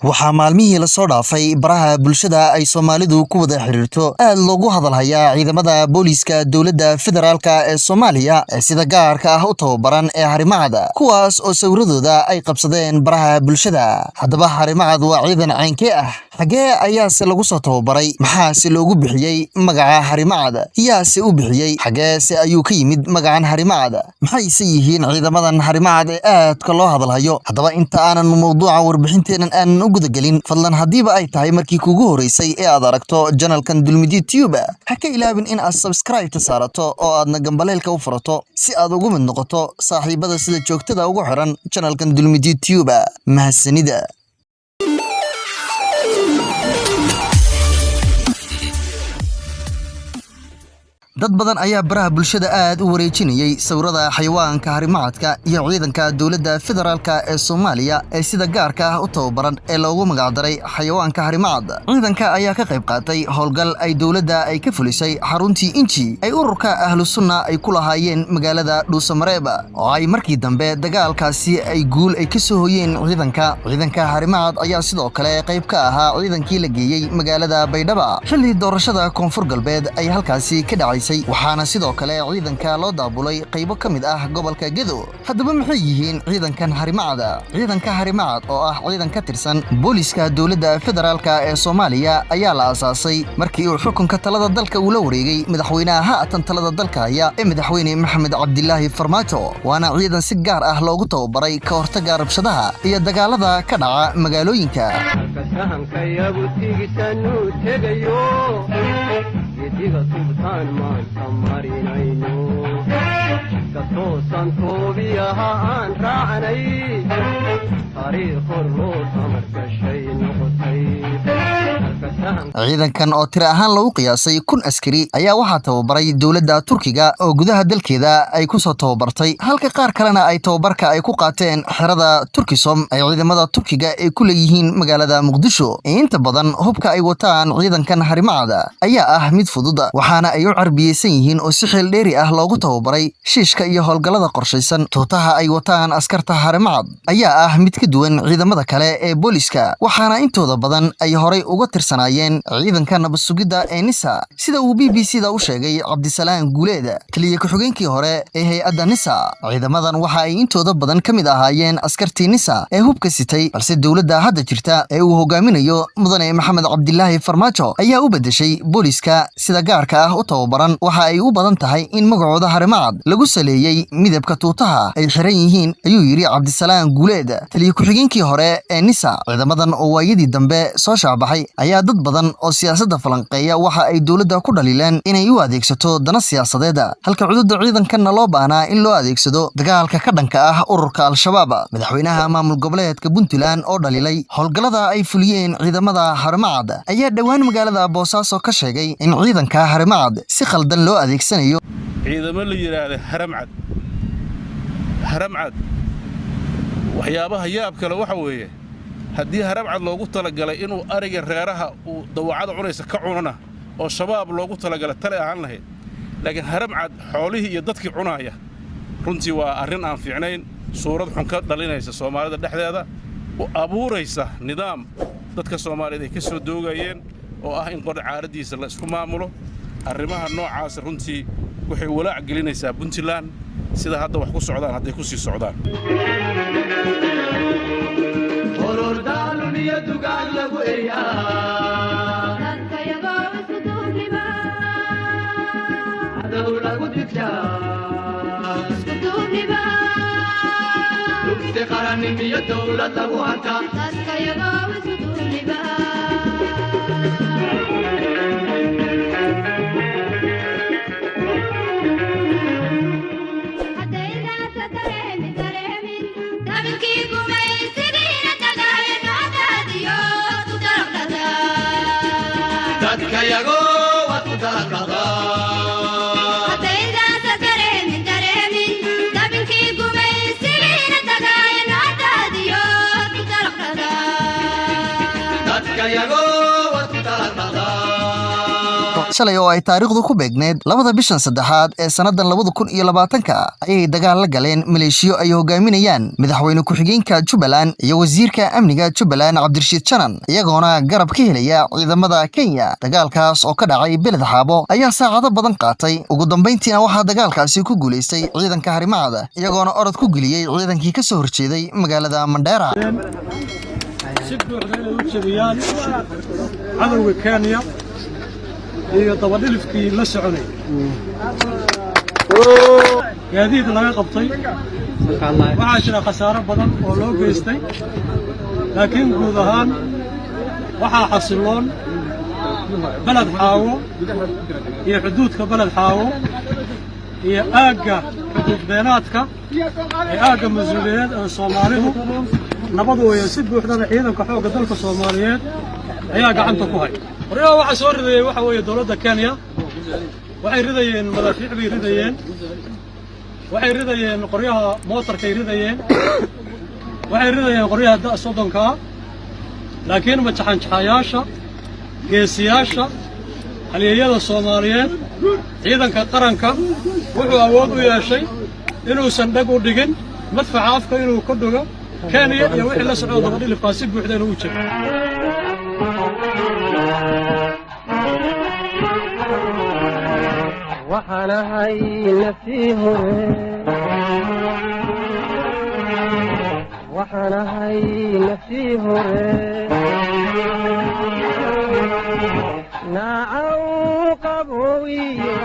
Waxaa maalmihii la soo dhaafay baraha bulshada ay Soomaalidu ku wada xiriirto aad loogu hadalhayaa ciidamada booliiska dowladda federaalka ee Soomaaliya ee sida gaarka ah u tababaran ee Harimacad, kuwaas oo sawiradooda ay qabsadeen baraha bulshada. Haddaba, Harimacad waa ciidan caynkee ah? Xagee ayaase lagu soo tababaray? Maxaase loogu bixiyey magaca Harimacad? Yaase u bixiyey? Xageese ayuu ka yimid magacan Harimacad? Maxayse yihiin ciidamadan Harimacad ee aadka loo hadalhayo? Haddaba, inta aanan mowduuca warbixinteenan aanan u gudagelin, fadlan haddiiba ay tahay markii kuugu horeysay ee aad aragto channelkan Dulmidi Tube, ha ka ilaabin in aad subscribe-ta saarato oo aadna gambaleelka u furato si aad ugu mid noqoto saaxiibada sida joogtada ugu xiran channelkan Dulmidi Tube. Mahadsanida. Dad badan ayaa baraha bulshada aad u wareejinayey sawirada xayawaanka harimacadka iyo ciidanka dowladda federaalka ee Soomaaliya ee sida gaarka ah u tababaran ee loogu magacdaray xayawaanka harimacad. Ciidanka ayaa ka qayb qaatay howlgal ay dowladda ay ka fulisay xaruntii Inji ay ururka Ahlu Sunna ay ku lahaayeen magaalada Dhuusamareeb, oo ay markii dambe dagaalkaasi ay guul ay ka soo hoyeen ciidanka. Ciidanka harimacad ayaa sidoo kale qayb ka ahaa ciidankii la geeyey magaalada Baydhaba xilli doorashada Koonfur Galbeed ay halkaasi ka dhacay, waxaana sidoo kale ciidanka loo daabulay qaybo ka mid ah gobolka Gedo. Haddaba, maxay yihiin ciidankan harimacada? Ciidanka harimacad oo ah ciidan ka tirsan booliska dowladda federaalka ee Soomaaliya ayaa la aasaasay markii uu xukunka talada dalka uu la wareegay madaxweynaha haatan talada dalka haya ee madaxweyne Maxamed Cabdilaahi Farmaajo, waana ciidan si gaar ah loogu tababaray ka hortagga rabshadaha iyo dagaalada ka dhaca magaalooyinka. Sahankayagu tigisanuu tegayo gediga tubtaan maanta marinayno ka toosan toobiyaha aan raacnay taariikh hor loo tamar gashay noqotay. Ciidankan oo tiro ahaan lagu qiyaasay 1000 askari ayaa waxaa tababaray dowladda Turkiga oo gudaha dalkeeda ay ku soo tababartay, halka qaar kalena ay tababarka ay ku qaateen xerada Turkisom ay ciidamada Turkiga ay ku leeyihiin magaalada Muqdisho. Inta badan hubka ay wataan ciidankan harimacada ayaa ah mid fudud, waxaana ay u carbiyeysan yihiin oo si xeel dheeri ah loogu tababaray shiishka iyo howlgallada qorshaysan. Tuutaha ay wataan askarta harimacad ayaa ah mid ka duwan ciidamada kale ee booliska, waxaana intooda badan ay horay uga tirsanaayeen ciidanka nabad sugidda ee NISA, sida uu BBC da u sheegay Cabdisalaan Guuleed, taliye ku-xigeenkii hore ee hay-adda NISA. Ciidamadan waxa ay intooda badan ka mid ahaayeen askartii NISA ee hubka sitay, balse dowladda hadda jirta ee uu hogaaminayo mudane Maxamed Cabdilaahi Farmaajo ayaa u beddeshay booliska sida gaarka ah u tababaran. Waxa ay u badan tahay in magacooda harimacad lagu saleeyey midabka tuutaha ay xiran yihiin, ayuu yidhi Cabdisalaan Guuleed, taliye ku-xigeenkii hore ee NISA. Ciidamadan oo waayadii dambe soo shaacbaxay ayaa dad badan oo siyaasadda falanqeeya waxa ay dowladda ku dhaliileen inay u adeegsato dana siyaasadeed, halka cududa ciidankanna loo baahnaa in loo adeegsado dagaalka ka dhanka ah ururka Al-Shabaab. Madaxweynaha maamul goboleedka Puntland oo dhaliilay howlgallada ay fuliyeen ciidamada harimacad ayaa dhowaan magaalada Boosaaso ka sheegay in ciidanka harimacad si khaldan loo adeegsanayo. Ciidamo la yidhaahda haramcad, haramcad, waxyaabaha yaab kale waxa weeye, haddii haramcad loogu talagalay inuu ariga reeraha uu dawacada cunaysa ka cunana oo Shabaab loogu talagalay, tale ahaan lahayd, laakiin haramcad xoolihii iyo dadkii cunaaya runtii waa arrin aan fiicnayn, suurad xun ka dhalinaysa Soomaalida dhexdeeda, u abuuraysa nidaam dadka Soomaaliyeed ay ka soo doogayeen oo ah in qor caaraddiisa la isku maamulo. Arrimaha noocaasa runtii waxay walaac gelinaysaa Puntland sida hadda wax ku socdaan hadday ku sii socdaan. Horordaalumiyo dugaag lagu eryaa cadow lagu digshaa dugsi qarannimiyo dowlad lagu hantaa. Dadkayago waad ku dalaqadaa. Dadkayago waad ku dalaqadaa. Shalay oo ay taariikhdu ku beegneyd 2-da bishan saddexaad ee sannadan 2020-ka ayay dagaal la galeen maleeshiyo ay hogaaminayaan madaxweyne ku-xigeenka Jubbaland iyo wasiirka amniga Jubbaland Cabdirashiid Janan, iyagoona garab ka helaya ciidamada Kenya. Dagaalkaas oo ka dhacay Beled Xaabo ayaa saacado badan qaatay. Ugu dambayntiina waxaa dagaalkaasi ku guulaystay ciidanka Harimacada, iyagoona orod ku geliyey ciidankii ka soo horjeeday magaalada Mandheera. Si buuxda inay u jebiyaan cadowga Kenya iyo dabadhilifkii la soconay, gaadiid laga qabtay. Waxaa jira khasaaro badan oo loo geystay, laakiin guud ahaan waxaa xasilloon Beled Xaawo iyo xuduudka Beled Xaawo iyo aagga xuduud beenaadka ee aagga mas-uuliyeed ee Soomaalidu nabad weeye. Si buuxdana ciidanka xoogga dalka Soomaaliyeed ayaa gacanta ku hay. Qoryaha waxaa soo ridayey waxa weeye dowladda Kenya. Waxay ridayeen madaafiic bay ridayeen, waxay ridayeen qoryaha mootarkay ridayeen, waxay ridayeen qoryaha 30-ka. Laakiin majaxanjaxayaasha, geesiyaasha, halyeeyada Soomaaliyeed, ciidanka qaranka wuxuu awood u yeeshay inuusan dheg u dhigin madfaca afka inuu ka dhigo Kenya iyo wixii la socdo dabadhilifkaa si buuxda inuu u jiro. Waxaan ahay naftii hore, waxaan ahay naftii hore, naacaw qaboowiyo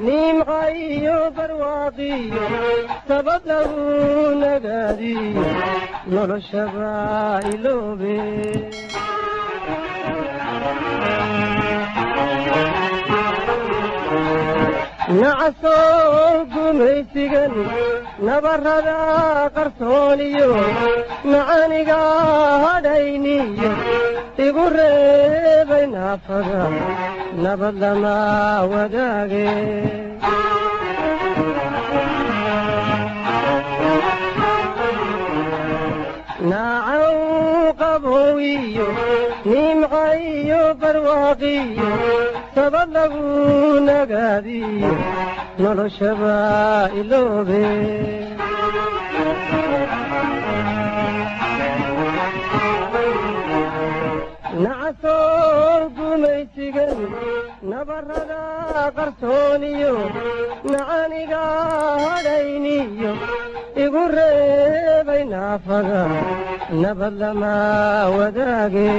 nimcayo barwaaqiyo sabad lagu nagaadiyo noloshaba iloobe. Nacasow gumaysigan nabarrada qarsooniyo macaniga hadhayniyo igu reebay naafada nabad lama wadaage. Naacaw qaboowiyo nimcayo barwaaqiyo sabad lagu nagaadiyo noloshaba iloobe. Nacasow gumaysigan nabarrada qarsooniyo macaniga hadhayniyo igu reebay naafada nabad lama wadaage.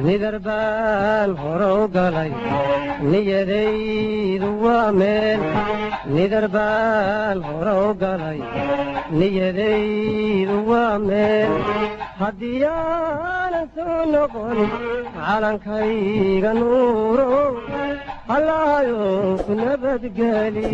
Nidar baan hore u galay, niyadaydu waa meel. Nidar baan hore u galay, niyadaydu waa meel. Haddii aanan soo noqon calankayga nuuro, Allaayo ku nabadgeli.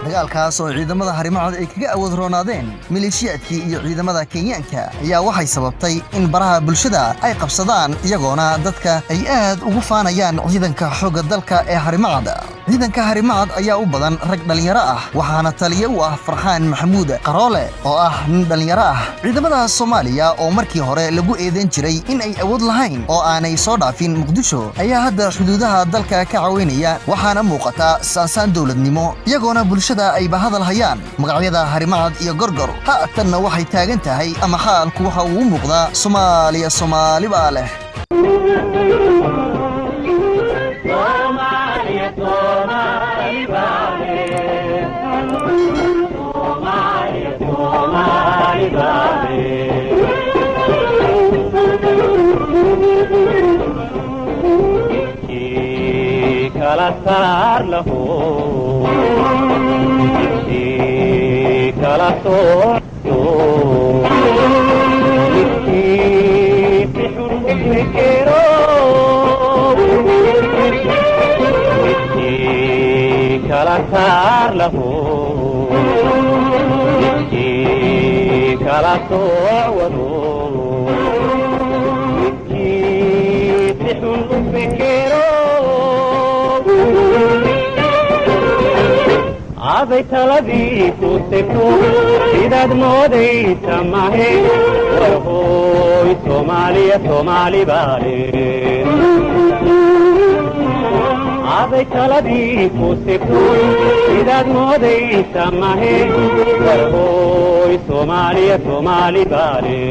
Dagaalkaas oo ciidamada Harimacad ay kaga awood roonaadeen maleeshiyaadkii iyo ciidamada Kenyaanka ayaa waxay sababtay in baraha bulshada ay qabsadaan, iyagoona dadka ay aad ugu faanayaan ciidanka xoogga dalka ee Harimacad. Ciidanka Harimacad ayaa u badan rag dhallinyaro ah, waxaana taliye u ah Farxaan Maxamuud Qaroole oo ah nin dhallinyaro ah. Ciidamada Soomaaliya oo markii hore lagu eedeyn jiray in ay awood lahayn oo aanay soo dhaafin Muqdisho ayaa hadda xuduudaha dalka ka caweynaya, waxaana muuqata saansaan dowladnimo, iyagoona bulshada ayba hadal hayaan magacyada Harimacad iyo Gorgor. Haatanna waxay taagan tahay ama xaalku waxa uu u muuqdaa Soomaaliya Soomaali baa leh. Kala saar lahu, midkii kala sooco, midkii si xun u fekero, midkii kala saar lahu, midkii kala soocwado, midkii si xun u fekero, aday taladii ku segto sida Sidaad moodaysa mahe, warhooy, Soomaaliya Soomaali baale. Aday taladii ku sigto, sidaad moodaysa mahe, warhooy, Soomaaliya Soomaali baale.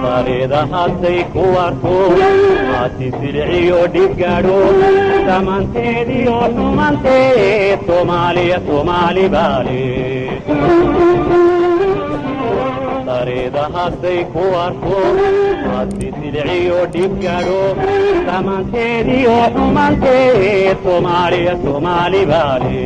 Farida hadday ku arko maasi silciyo dhib gaadho, samaanteediyo xumanteed Soomaaliya Soomaali baale. Darida hadday ku arko maasi silciyo dhib gaadho, samaanteediyo xumanteed Soomaaliya Soomaali baale.